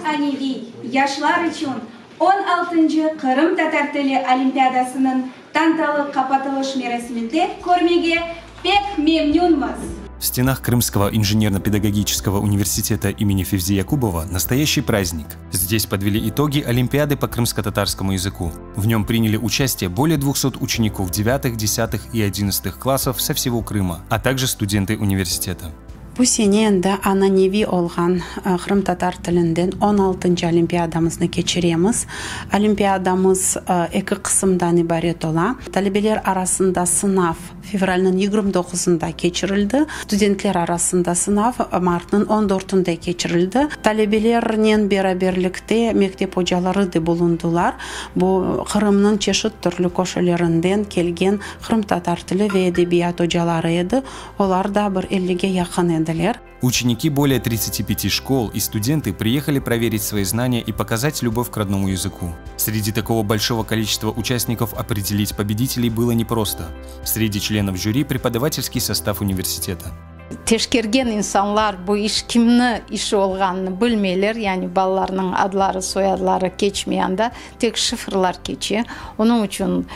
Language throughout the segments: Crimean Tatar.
Ananeviy yaşlar içün on altıncı Qırımtatar tili olimpiadasınıñ tantalı qapatılış merasiminde körmege pek memnünmiz. В стенах Крымского инженерно-педагогического университета имени Февзи Якубова настоящий праздник. Здесь подвели итоги Олимпиады по крымско-татарскому языку. В нем приняли участие более 200 учеников 9, 10 и 11 классов со всего Крыма, а также студенты университета. Bu sene endi ananeviy olğan qırımtatar tilinden on altıncı olimpiadamıznı keçiremiz. Olimpiadamız eki qısımdan ibaret ola. Talebeler arasında sınav fevralniñ 29-ında keçirildi, studentler arasında sınav martnıñ on dörtünde keçirildi. Talebelernen beraberlikte mektep ocaları da bulundılar. Bu, Qırımnıñ çeşit türlü köşelerinden kelgen qırımtatar tili ve edebiyat ocaları edi. Olar da bir ellige yaqın ediler. Ученики более 35 школ и студенты приехали проверить свои знания и показать любовь к родному языку. Среди такого большого количества участников определить победителей было непросто. Среди членов жюри преподавательский состав университета. Teşkergen insanlar bu iş kimni işi olğanını bilmeyler, yani balalarnıñ adları, soyadları keçmey anda, tek şifrlar keçe. Onıñ içün,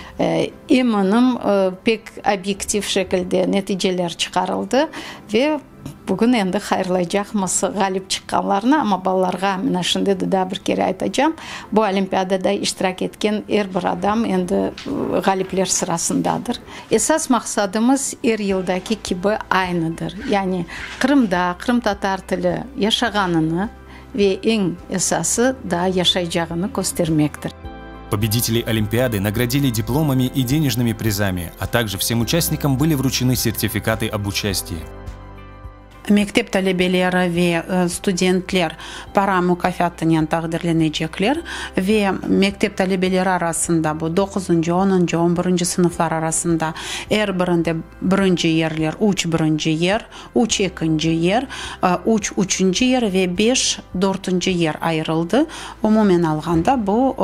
eminim, pek obyektiv şekilde neticeler çıqarıldı ve bugün endi hayırlaycaqmız ğalip çıqqanlarnı, amma balalarğa mına şimdi de daa bir kere aytacam, bu olimpiadada iştirak etken er bir adam endi ğalipler sırasındadır. Esas maqsadımız er yıldaki kibi aynıdır, yani Qırımda qırımtatar tili yaşağanını ve eñ esası daa yaşaycağını köstermektir. Победителей Олимпиады наградили дипломами и денежными призами, а также всем участникам были вручены сертификаты об участии. Mektep talebeleri ve studentler para mukâfâtınen taqdirlenecekler ve mektep talebeleri arasında, bu doquzıncı, onuncı, on birinci sınıflar arasında er birinde birinci yerler, üç birinci yer, üç ekinci yer, üç üçünci yer ve beş dörtünci yer ayırıldı. Umumen alğanda bu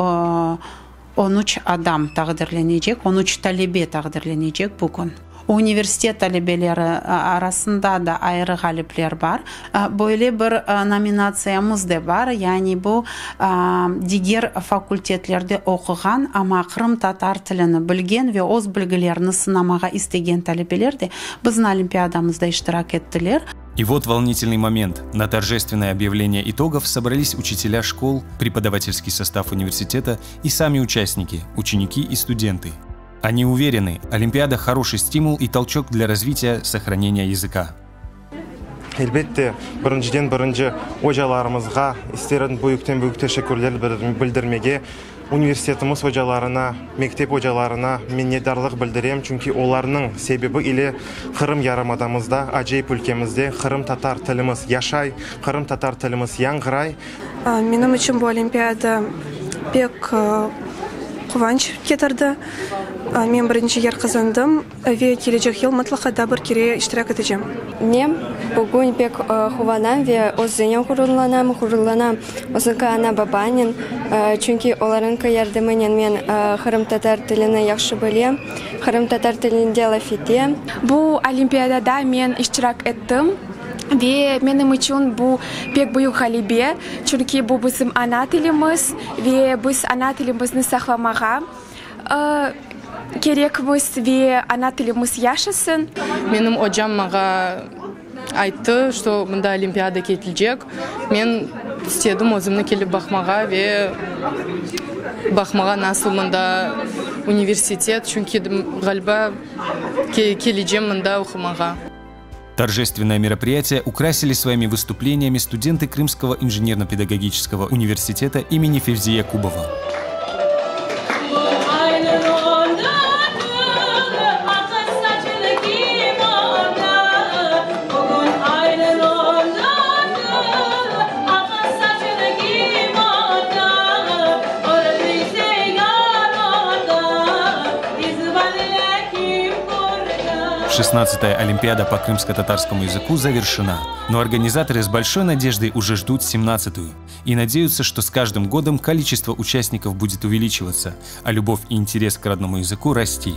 13 adam taqdirlenecek, 13 talebe taqdirlenecek bugün. Universitet talebeleri arasında da ayrı ğalipler bar. Böyle bir nominatsiyamız da bar, yani bu diger fakultetlerde oquğan, amma qırımtatar tilini bilgen ve öz bilgilerini sınamağa istegen talebeler de bizim olimpiadamızda iştirak ettiler. И вот волнительный момент. На торжественное объявление итогов собрались учителя школ, преподавательский состав университета и сами участники, ученики и студенты. Они уверены, Олимпиада – хороший стимул и толчок для развития сохранения языка. Elbette, birinciden birinci ocalarımızğa isterim büyükten büyük teşekkürler bildirmege. Universitetimiz ocalarına, mektep ocalarına minnetdarlıq bildirem, çünki olarnıñ sebebi ile Qırım yarımadamızda, acayip ülkemizde qırımtatar tilimiz yaşay, qırımtatar tilimiz yañğıray. Menim içün bu olimpiada pek quvanç ketirdi. Men birinci yer qazandım ve kelecek yıl mıtlaqa daa bir kere iştirak etecem. Men bugün pek quvanam ve özünen ğururlanam, ğururlanam özüñki ana-babanen, çünki olarıñki yardımınen men qırımtatar tilini yahşı bilem, qırımtatar tilinde laf etem. Bu olimpiadada men iştirak ettim ve menim içün bu pek büyük ğalebe, çünki bu bizim ana tilimiz ve biz ana tilimizni saqlamağa kerekmiz ve ana tilimiz yaşasın. Menim ocam maña ayttı, şto mında olimpiada ketilecek. Men istedim özümni kelip baqmağa ve baqmağa nasıl mında universitet, çünki, ğaliba, kelecem mında oqumağa. Торжественное мероприятие украсили своими выступлениями студенты Крымского инженерно-педагогического университета имени Февзи Якубова. 16-я Олимпиада по крымско-татарскому языку завершена, но организаторы с большой надеждой уже ждут 17-ю и надеются, что с каждым годом количество участников будет увеличиваться, а любовь и интерес к родному языку расти.